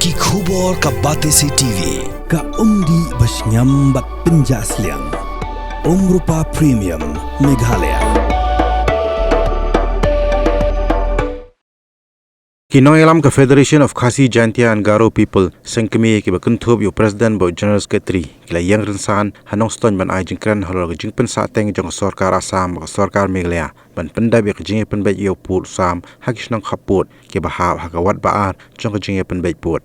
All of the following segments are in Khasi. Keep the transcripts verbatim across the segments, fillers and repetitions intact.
Ki khubor ka Batesi T V, ka umdih ba shngiam bad pynjah sliang. Umrupa Premium, Meghalaya. Ki nongïalam ka Federation of Khasi Jaintia and Garo People, Seng Kmie, kiba kynthup ïa u President bad u General Secretary, ki la ïeng rynsan ha Nongstoiñ ban ai jingkren halor ka jingpynsahteng jong ka sorkar Assam bad ka sorkar Meghalaya ban pyndep ïa ka jingïapynbeit ïa u pud u sam ha ki shnong khappud kiba hap ha ka wat ba ar jong ka jingïapynbeit pud.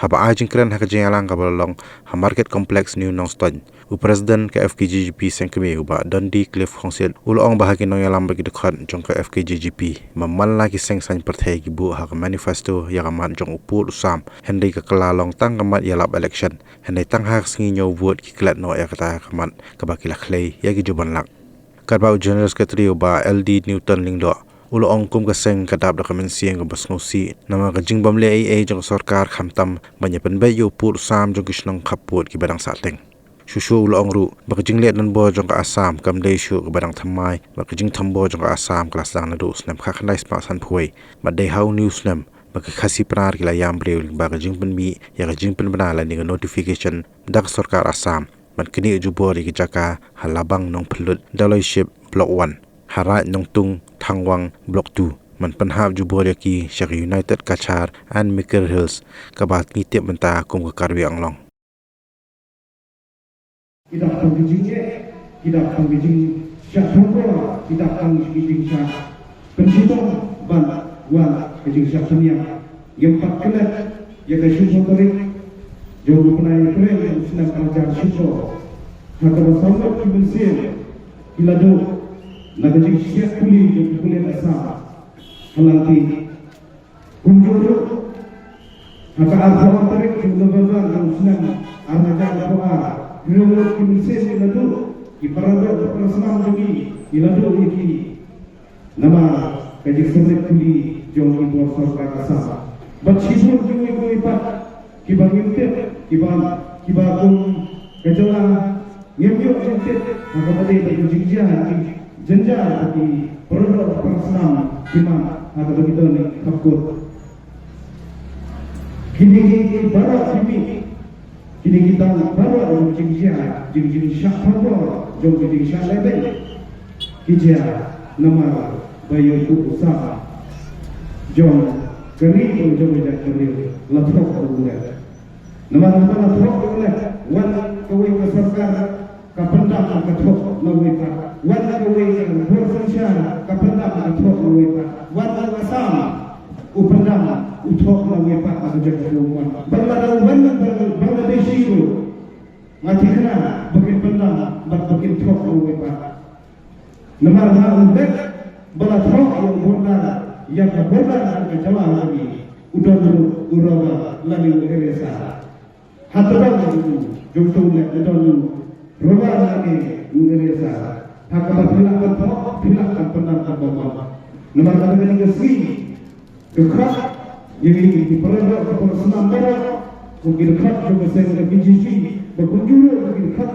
Haba ai jingkren ha ka jingïalang kaba la long ha Market Complex New Nongstoiñ, u President ka F K J G P Seng Kmie, u Bah Dundee Cliff Khongsit, u la ong ba ha ki nongïalam bad ki dkhot jong ka F K J G P ba man la ki seng saiñ pyrthei ki buh ha ka manifesto ïa ka mat jong u pud u sam, hynrei ka kylla long tang ka mat ïalap election, hynrei tang ha ka sngi ñiew vote ki klet noh ïa kata ka mat kaba ki la khlei ïa ki juban lak. Katba u General Secretary, u Bah L D Newton Lyngdoh, u la ong kum ka seng ka dap da ka mynsiem kaba sngewsih namar ka jingbym leh ei ei jong ka sorkar, khamtam ban ïapynbeit ïa u pud u sam jong ki shnong khappud kiba dang sahteng. Shuh shuh u la ong ruh ba ka jingleh donbor jong ka Assam kam dei shuh kaba dang thymmai bad ka jingthombor jong ka Assam ka la sdang naduh u snem khatkhyndai spah sanphew wei bad dei ha une u snem ba ki Khasi Pnar ki la ïam briew lyngba ka jingpynmih ïa ka jingpynbna lane ka notification da ka sorkar Assam ban knieh jubor ïa ki jaka ha Labang Nongphyllut, Daloiship Block One, ha Raid Nongtung Thangwang Block Two, ban pynhap jubor ïa ki sha ka United Cachar and Mikir Hills, kaba ngi tip mynta kum ka Karbi Anglong. Ki dap tang ki jingeh, ki dap tang ki jingshah thombor, ki dap tang ki jingshah pynshitom bad wat ka jingshah pynïap. Ngim pat klet ïa ka shiphew tarik jong u bnai April u snem ar hajar shiphew, ha kaba saw ngut ki mynsiem ki la duh na ka jingsiat puli jong ki pulit Assam. Halang ki Kumjuh ruh, ha ka arphew ar tarik jong u November jong u snem ar hajar arphew ar, hynriew ngut ki mynsiem ki la duh, ki paradoh ki parasnam jong ngi ki la duh ïa ki namar ka jingsiat puli jong ki bor sorkar Assam. Bad shibun kiwei kiwei pat kiba ngim tip, kiba, kiba kum ka jylla ngim ïoh jingtip ha kaba ïadei bad ka jingjia, jingjynjar ba ki paradoh parasnam ki mad ha kaba ki don ha kut. Kine ki baroh ki mih, kine ki tang baroh jong ka jingjia, jing, jingshah thombor, jong ka jingshah lehbeiñ ki jia namar ba ïa u pud u sam jong ka ri, jong ka jaitbynriew la thoh u leh. Namar ba la thoh u leh, wan kawei ka sorkar ka pyndap ka thoh na uwei pat, wan kawei ka bor synshar ka pyndap ka thoh na uwei pat, wan ka Assam u pyndap u thoh na uwei pat, na ka jaka u wan. Bad lada u wan na Bangladeshi ruh, nga thikna ba kin pyndap bad ba kin thoh na uwei pat. Namar ba u dei ba la thoh ïa u border, ïa ka border ka jylla ka ri, u don u robber lane u eraser. Hato don u jong u leh, u don u robber lane u eraser? Ha kaba phi lah ban thoh, phi lah ban pyndap ka bor. Namar kata ka dei ka sngi ka khot ïa ngi ki para doh, ki para snam baroh, ko ki dkhot jong ka seng ka B J P, ba kumjuh ruh ki dkhot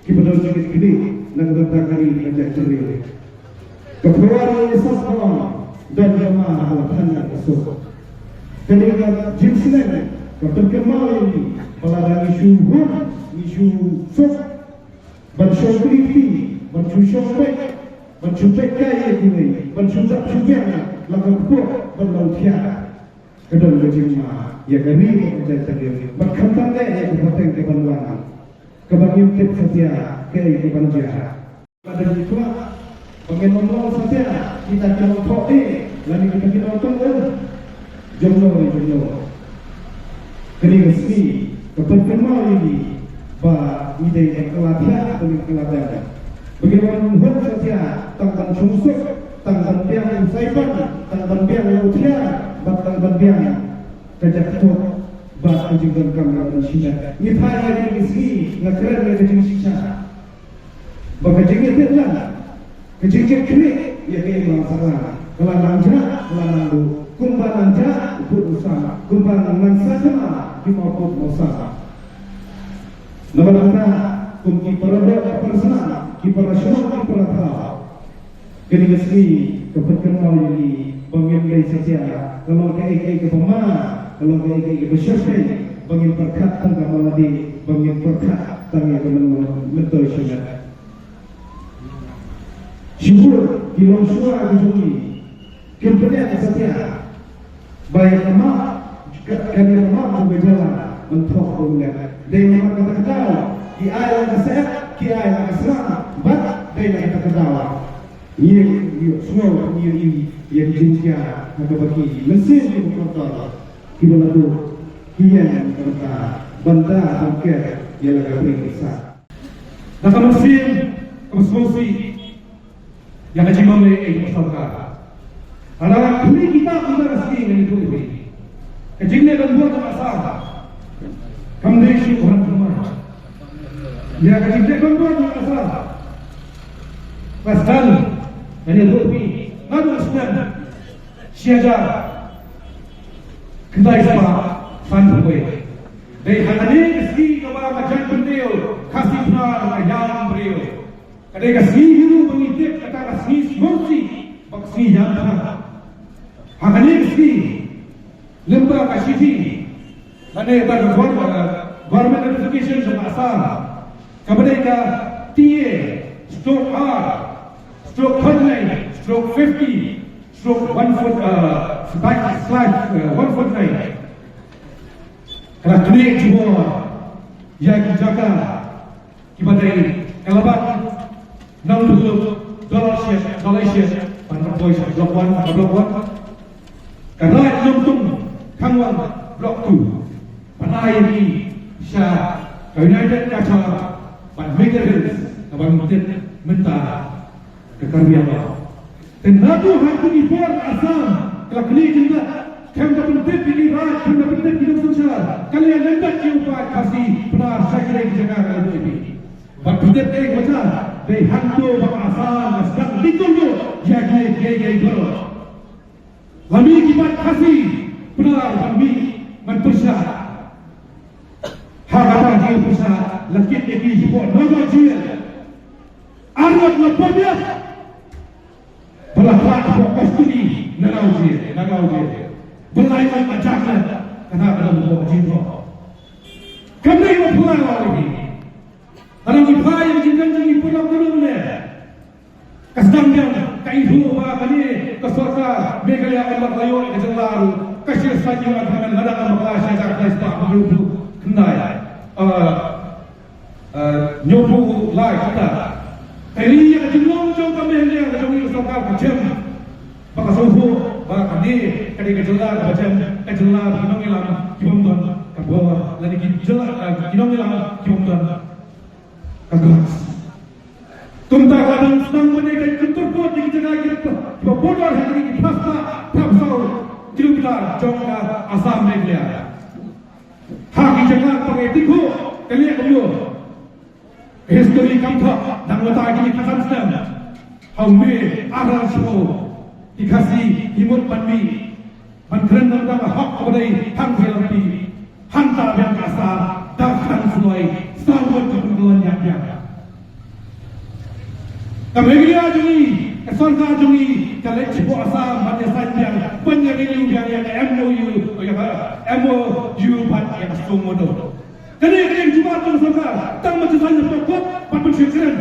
kiba don jingkitkhlieh na ka bynta ka ri ka jaitbynriew. Ka phew ar ïa u sap ka ong, don ka ma ha la thaiñ ka suk. Kane ka jingsneng ka pynkynmaw ïa ngi ba lada ngi shu hun, ngi shu suk ban shong kli kti, ban shu shong beit, ban shu peit kai ïa kiwei, ban shu dap shu biang la ka kpoh ban long thiah. Ka don ka jingma ïa ka ri bad ka jaitbynriew, bad khamtam leh ïa ka pateng kaban wan, kaba ngim tip satia kaei kaban jia. Lada ngi kwah ba ngin ym long satia kita ki nongthoh dih lane kita ki nongthoh un, jong no ne jong no, kane ka sngi ka pynkynmaw ïa ngi ba ngi dei ban kylla thiah, ba ngin kylla biang. Ba ngin ym hun satia tang ban shong suk, tang ban biang u saipan, tang ban biang u thiah, bad tang ban biang ka jakhlia bad ka jingdonkam ka ban shimet. Ngi phai ïa kane ka sngi, nga kren ïa ka jingshisha ba ka jingïathied lang, ka jingïatkhlieh ïa ka imlang sahlang ka la nang jah, ka la nang duh, kumba nang jah u pud u sam, kumba nang nang sah jong u pud u sam. Namar kata, kum ki para doh, ki para snam, ki para shnong, ki para thaw, kane ka sngi ka pynkynmaw ïa ngi ba ngim dei satia ka long kaei kaei kaba ma Ka long kaei kaei kaba shyrkhei ba ngin pyrkhat tang ka maladi, ba ngin pyrkhat tang ïa ka myntoi, myntoi shimet. Shibun ki longshuwa ki jong ngi kim pynïaid satia ba ïa ka map, ka, ka ïa ka map jong ka jylla ban thoh ba u leh. Dei namar kata ka daw ki ai la ka sep, ki ai la ka slam, bad dei na kata ka daw ngi ïohsngew, ngi ïohi ïa ki jingkhia ha kaba ki mynsiem ki ba kordor kiba la duh ki ïeng ka bynta, bynta ban ker ïa la ka bringsah. Da ka mynsiem kaba sngewsih ïa ka jingmane ïa ka sorkar, nga la khmih kita kita ka sngi ngan ïathuh ïa phi. Ka jingleh donbor jong ka Assam kam dei shuh ban thymmai. Ïa ka jingleh donbor jong ka Assam, Western, ngan ïathuh ïa phi, naduh snem shi hajar khyndai spah sanphew wei. Dei ha kane ka sngi kaba ka jaitbynriew Khasi Pnar ka ïam briew. Ka dei ka sngi hi ruh ba ngi tip kata ka sngi sngewsih bad ka sngi ïam thngan. Ha kane ka sngi, lyngba ka shithi lane ka gov-, government notification jong ka Assam, kaba dei ka T A stroke R stroke thirty-nine stroke fifty stroke one foot, uh, slash, slash, uh, one forty-nine. Ka la knieh jubor ïa ki jaka kiba dei Kalabad, Nongthymmai, Dolshet, Dolshet, ban poi sha Block One, ka Block One. Ka Raid Nongtung, Khangwang, Block Two. Ban ai ïa ki sha ka United Cachar bad Meghalaya Hills, kaban tip mynta ka Karbi Anglong. Te naduh ha kine ki por Assam ka la knieh jingdap, khlem da pyntip ïa ki raid, khlem da pyntip ïa ki nongsynshar, ka la lyndet ïa u paid Khasi Pnar sha kine ki jaka ka la dei. Bad pyntip ïa ki, dei hangto ba ka Assam ka sdang dei kumno ïa kine kiei kiei baroh. La mih ki paid Khasi Pnar ban mih ban pyrshah. Ha kata ka jingpyrshah la kit ïa ki shapoh Nagaon Jail. Arngut la pynïap. Ba la phah shapoh custody Nagaon Jail, Nagaon Jail. Ba la ïoh ka jam ne kata ka dang shapoh jingthoh. Kam dei ba phylla ïa ki. Ka dang ki phai ïa ki jingkren jong ki pynlong ka dum ne. Ka sdang biang ka ithuh ba kane ka sorkar Meghalaya ka la ïoh ka jylla ruh ka shi saiñ ïa ka, lada ngam bakla shi hajar khyndai spah hynñiewphew khyndai. Eh, eh, hynñiewphew lai kita. Ka ri ïa ka jinglong jong ka Meghalaya ka jong ngi ka sorkar ka jem. Ba ka sngewthuh ba kane ka dei ka jylla kaba jem, ka jylla ba ki nongïalam ki bym don ka bor, lane ki jylla, eh, ki nongïalam ki bym don ka guts. Kumta ka dang sdang ban ïa ka kyntur court ïa ki jaka kiba, kiba border ha kine ki phra spah phra phew saw kilometer jong ka Assam Meghalaya. Ha ki jaka ba ngi tip kumno ka leh kumno. Ka history kam thoh dang mynta kine ki khatsan snem. Ha u May arhajar shiphew ki Khasi ki mut ban mih. Ban kren na ka bynta ka hok kaba dei tang ka lynti. Hangta biang ka Assam da ka kyrteng Sooloi, saw ngut ka pynkylla ïa biang. Ka Meghalaya jong ngi, ka sorkar jong ngi ka leit shapoh Assam ban ïa sign biang, ban ïa renew biang ïa ka M O U, ïa ka M O U bad ïa ka Suo Moto. Kane ka dei ka jubab jong ka sorkar, tang ban ïa sign shapoh court bad ban shu kren.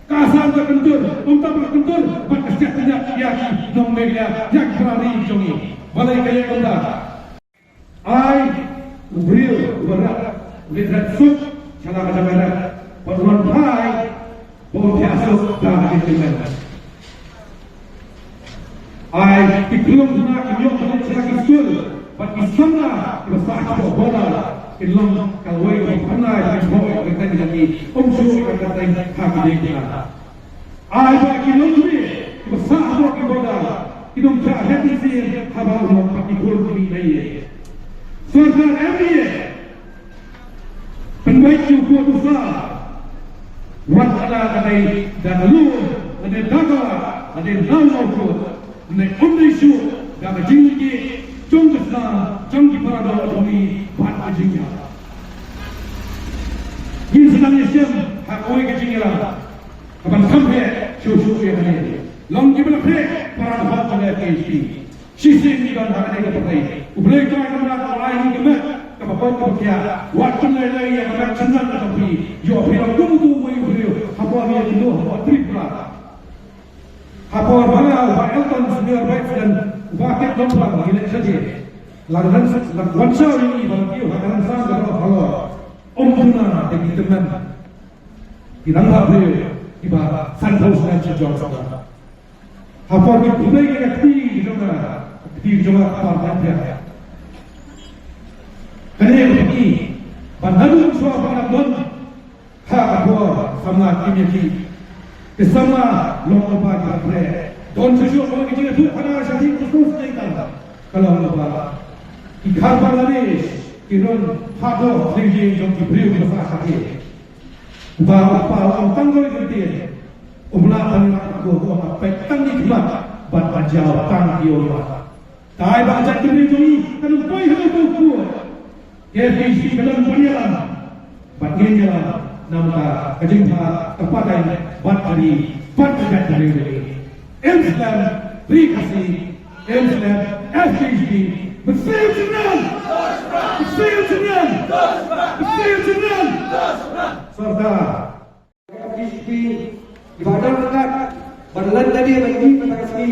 Ka Assam ka kyntur, kumta ba ka kyntur bad ka siat pynïap ïa ki nong Meghalaya, ïa ki para ri jong ngi. Balei ka leh kumta? Ai u briew uba rep, u leit rep suk sha la ka jaka rep, bad u wan phai ba un thiah suk da ka jingkmen. Ai ki khyllung khynnah ki ïoh ban leit sha ki skul, bad ki samla kiba sah shapoh border kin long kawei ka pynlait ka thoh ka kyrteng jong ngi, um shuh ka kyrteng ha ki diengphna. Ai ba ki nongkynriew kiba sah hapoh ki border kin ym thiah riat mynsiem haba u long pat ki khun ki mih na ïing. Sorkar M D A pynbeit ïa u kot u sa. Wat la ka dei da ka lum, la dei da ka wah, la dei da u kot, ne um dei shuh da ka jingkit jong ka snam jong ki para doh jong ngi bad ka jingïap. Ngin sa nang ïashem ha kawei ka jingïalang kaban kham heh shuh shuh ïa kane. Long kiba la khreh para doh jong ka K H P. Shisien ngi don ha kane ka pyrthei. U Blei Trai Kynrad u ai ngi ka met kaba koit kaba khiah. Wat pynlei lei ïa ka met shynrang ka jong phi. Ïoh phi long kum utu uwei u briew. Hapoh ïa kino hapoh trip bra. Hapoh ba nga u Bah Elton Senior Vice President u Bah Kit Nongpang ngi leit shati. Lang lang lang wan shaw ïa ngi ba ngi ha ka lang sang ka ba halor. Ym duna da ki tymmen. Ki nang ba briew kiba san phew snem sha jong sha. Hapoh ki pynlei ka kti ki jong ka kti ki jong ka par ban pia. Kane ka kti ban nang shuwa ban nang don. Ha ka por samla kim ïa ki. Ki samla long ba ki pre. Don shu shu ba ki jingïathuh khana sha ki khusus jingkang. Ka long ba ki khar Bangladesh ki don ha do thli jong ki briew ba sa ha ki. Ba u pa u tang roi ki tien. U mla tang rak ko ko ma pek tang ki khmat. Ban ban jaw tang ki u ma. Tai ba jat ki briew jong i kan poi ha ko ko. Ke pi shi ka dang ban ïalam. Bad ngin ïalam namar ka jingtha ka pateng bad ka ri bad ka jait ka ri. Im slem Ri Khasi, im slem F K J P. Bersih Jynrang! Bersih Jynrang! Bersih Jynrang! Sordar. F K J P, iba dang kat ban lait lade ban ïa ka sngi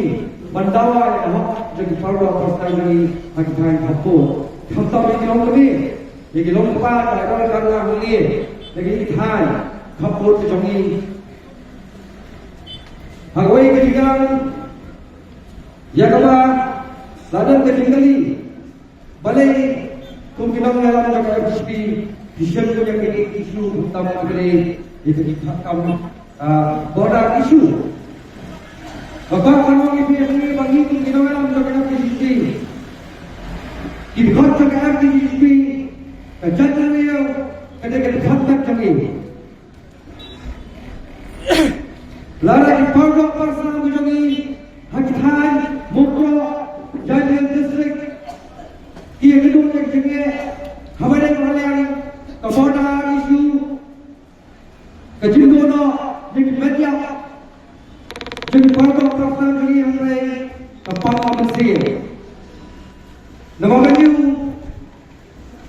ban dawa ïa ka hok jong ki paralok parsnam jong ngi ha ki thaiñ khappud. Khamtam ïa ki longkmie, ïa ki longkpa, ka dang kat la hangne ïa ki thaiñ khappud ka jong ngi. Ha kawei ka liang ïa kaba la don ka jingkylli. Balei kum ki nongïalam jong ka F K J P ki shem kum ïa ki issue, tam ki balei ïa ki kam, ah, border issue. Ba ka nong ïa ki, ïa ki, ba ngi kum ki nongïalam jong ka F K J P, ki dkhot jong ka F K J P, ka jaitbynriew ka dei ka dkhot jong ngi. Lada ki paralok parsnam ka jong ngi ha ki thaiñ Mukroh, Jaintia Hills District, ki ïakynduh ïa ka jingeh haba dei ka liang ka border issue, ka jingduh noh ïa ki met ïap jong ki paralok parsnam jong ngi hynrei ka pang ka mynsiem. Namar ka jingduh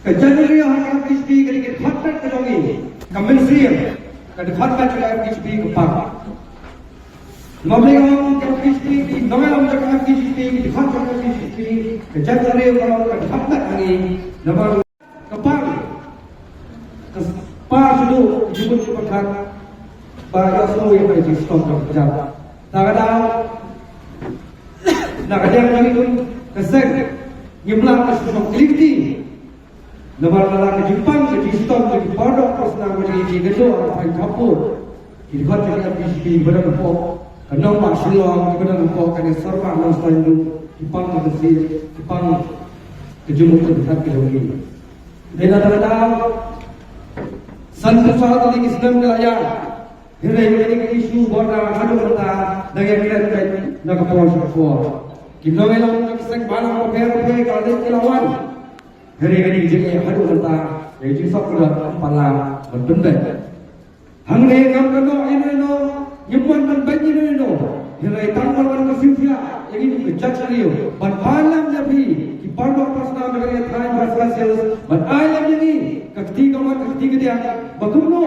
Ka jaitbynriew ha ka F K J P ka dei ka dkhot ka jong ngi. Ka mynsiem ka dkhot ka jong ka F K J P ka pang. Namar balei ong ka F K J P, ki nongïalam jong ka F K J P, ki dkhot jong ka F K J P, ka jaitbynriew ka long ka dkhot ka jong ngi. Namar ka pang ka spah shuh ka jingmut ka pyrkhat ba ïohsngew ïa ka jingsngewsih jong ka jaitbynriew. Ta ka daw na ka liang jong ngi kum ka seng ngim lah ban shu shong kylli kti. Namar la ka jingpang ka jingshitom ka jingpang dok ka snam ka jingïakhun ka jingkhappud. Ki dkhot jong ka F K J P ba dang hapoh ka nongbah Shillong, ba dang hapoh kane sorkar nongstoiñ, ki pang ka mynsiem, ki pang ka jingmut ka jingpyrkhat ka jong ngi. Dei na kata ka daw, sanphew saw tylli ki snem ka la ïaid. Hynrei kane ka issue border haduh mynta dang ïakren beit na ka por sha ka por. Ki nongïalam jong ki seng balang bapher bapher ki la leit ki la wan. Hynrei kane ka jingeh haduh mynta ka jingsuk ka dap ym pat lah ban pynbeit. Hangne ngam kynnoh ïano ïano, ngim wan ban beit ïano ïano. Hynrei tang ban wan ka sngewthuh ïa ngi kum ka jaitbynriew ban ai lem ïa phi ki paralok parsnam jong ka thaiñ West Khasi Hills, ban ai lem ïa ngi ka kti kamon ka kti kadiang ba kumno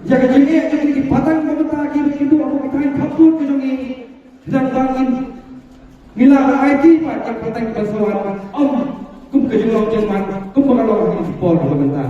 ïa ka jingeh jong ki pateng ba mynta ki ba ki duh ha ki thaiñ khappud ka jong ngi. Khnang ba ngin, ngi lah ban aiti pat ïa ka pateng ba sa wan, ym kum ka jinglong jingman kumba ka long ha ki por ba mynta.